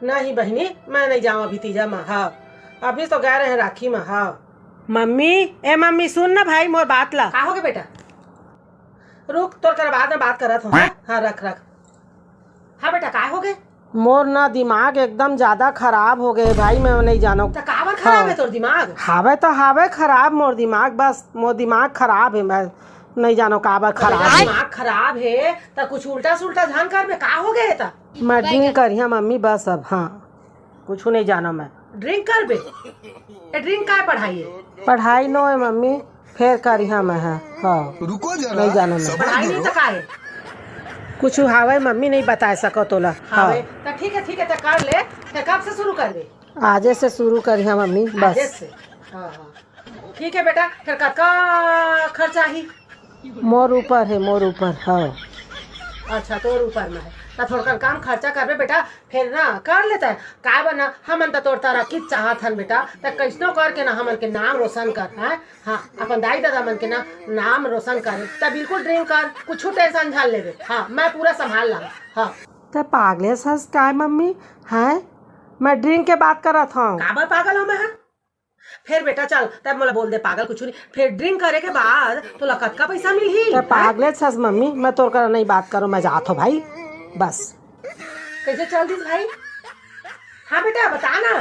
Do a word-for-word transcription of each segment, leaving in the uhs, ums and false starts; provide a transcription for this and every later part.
नहीं बहिनी, मैं नहीं जाऊँ अभी तीजा मा। हाँ, अभी तो गए रहे राखी मा। हाँ। मम्मी, ए मम्मी, सुन ना भाई मोर बात ला। का होगे बेटा? रुक, तोर कर बाद में बात करत हूँ। हाँ, हाँ, रख, रख। हाँ बेटा, का होगे? मोर ना दिमाग एकदम ज्यादा खराब होगे भाई, मैं नहीं जानव। त काबर खराब हाँ। हे तोर दिमाग? हावे तो हावे खराब मोर दिमाग, बस मोर दिमाग खराब हे, मैं नहीं जानव काबर त बेटा, खराब हे। दिमाग खराब हे त कुछ उल्टा सुल्टा झन करबे, का होगे हे त? मैं drink करिहा मम्मी, बस अब, हाँ, कुछ नहीं जानव मैं। Drink करबे? ए, drink काय पढ़ाई हे? पढ़ाई नो हे मम्मी, फेर करिहा मैं, हाँ। हाँ। रुको जरा, नहीं जानव मैं। सबर पढ़ाई नहीं करो। त काय हे? कुछ हावे मम्मी, नहीं बताए सको तोला। हावे, हाँ। त ठीक हे, ठीक हे, त कर ले। त कब से शुरू करबे? आजे से शुरू करिहा मम्मी, बस। आजे से? हाँ, हाँ। ठीक हे बेटा, फेर कतका खर्चा आही? मोर ऊपर हे, मोर ऊपर, हाँ। अच्छा, तोर ऊपर में हे। त थोड़कन कम खर्चा करबे बेटा, फेर ना कर लेते हैं। काय बर ना, हमन त तोर तरक्की चाहत हन बेटा, त कइसनो करके ना हमन के नाम रोशन कर, हैं? हाँ, अपन दाई ददा मन के ना नाम रोशन कर। त बिल्कुल drink कर, कुछ tension झन लेबे। हाँ, मैं पूरा संभाल लांव। हाँ। त पागले हस काय मम्मी, हैं? मैं drink के बात करत हूँ। काबर पागल हूँ मैं, हाँ? फेर बेटा चल, तब मोला बोल दे पागल, कुछ नहीं। फेर drink करे के बाद तोला कतका पैसा मिलही? त पागले हस मम्मी, मैं तोर करा नहीं बात करो, मैं जात हूँ भाई, बस। कैसे चल दिस भाई? हाँ बेटा, बता ना,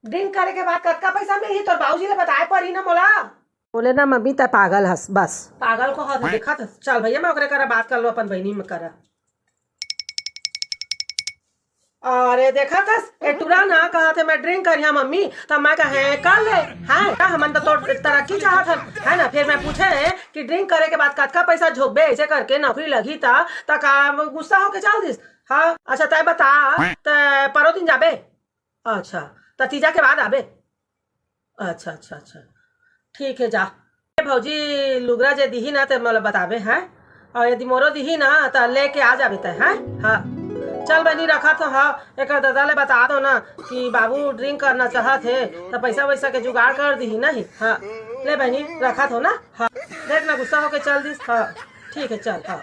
drink करे के बाद कतका पैसा मिलही? तोर बाबूजी ले बताए पड़ी ना मोला। बोले ना मम्मी, तै पागल हस, बस। पागल को हस, देखत हस। चल भैया, मैं ओकरे करा बात कर लो, अपन बहिनी में करा। अरे देखत हस, ए टुरा ना कहत हे, मैं drink करिहा मम्मी, त मैं कहे कर ले, हैं? का हमन त तोर तरक्की चाहत हन, है ना? फेर मैं पूछे कि drink करे के बाद कतका पैसा झोंकबे, ऐसे करके नौकरी लगही त, त का गुस्सा होके चल दिस? हाँ, अच्छा तै बता, तै परो दिन जाबे? अच्छा, त तीजा के बाद आबे? अच्छा, अच्छा, अच्छा, ठीक हे, जा। ए भौजी, लुगरा जे दिही ना, ते मोला बताबे, हैं? अउ यदि मोरो दिही ना, त लेके आ जाबे तै, हैं? हाँ। चल बहिनी, रखत हौं, हाँ, एकर ददा ले बता दो ना कि बाबू drink करना चाहत हे, त पैसा वैसा के जुगाड़ कर दिही, नहीं? हाँ। ले बहिनी, रखत हौं ना, हाँ। देख ना, गुस्सा होके चल दिस, हाँ। ठीक हे, चल, हाँ।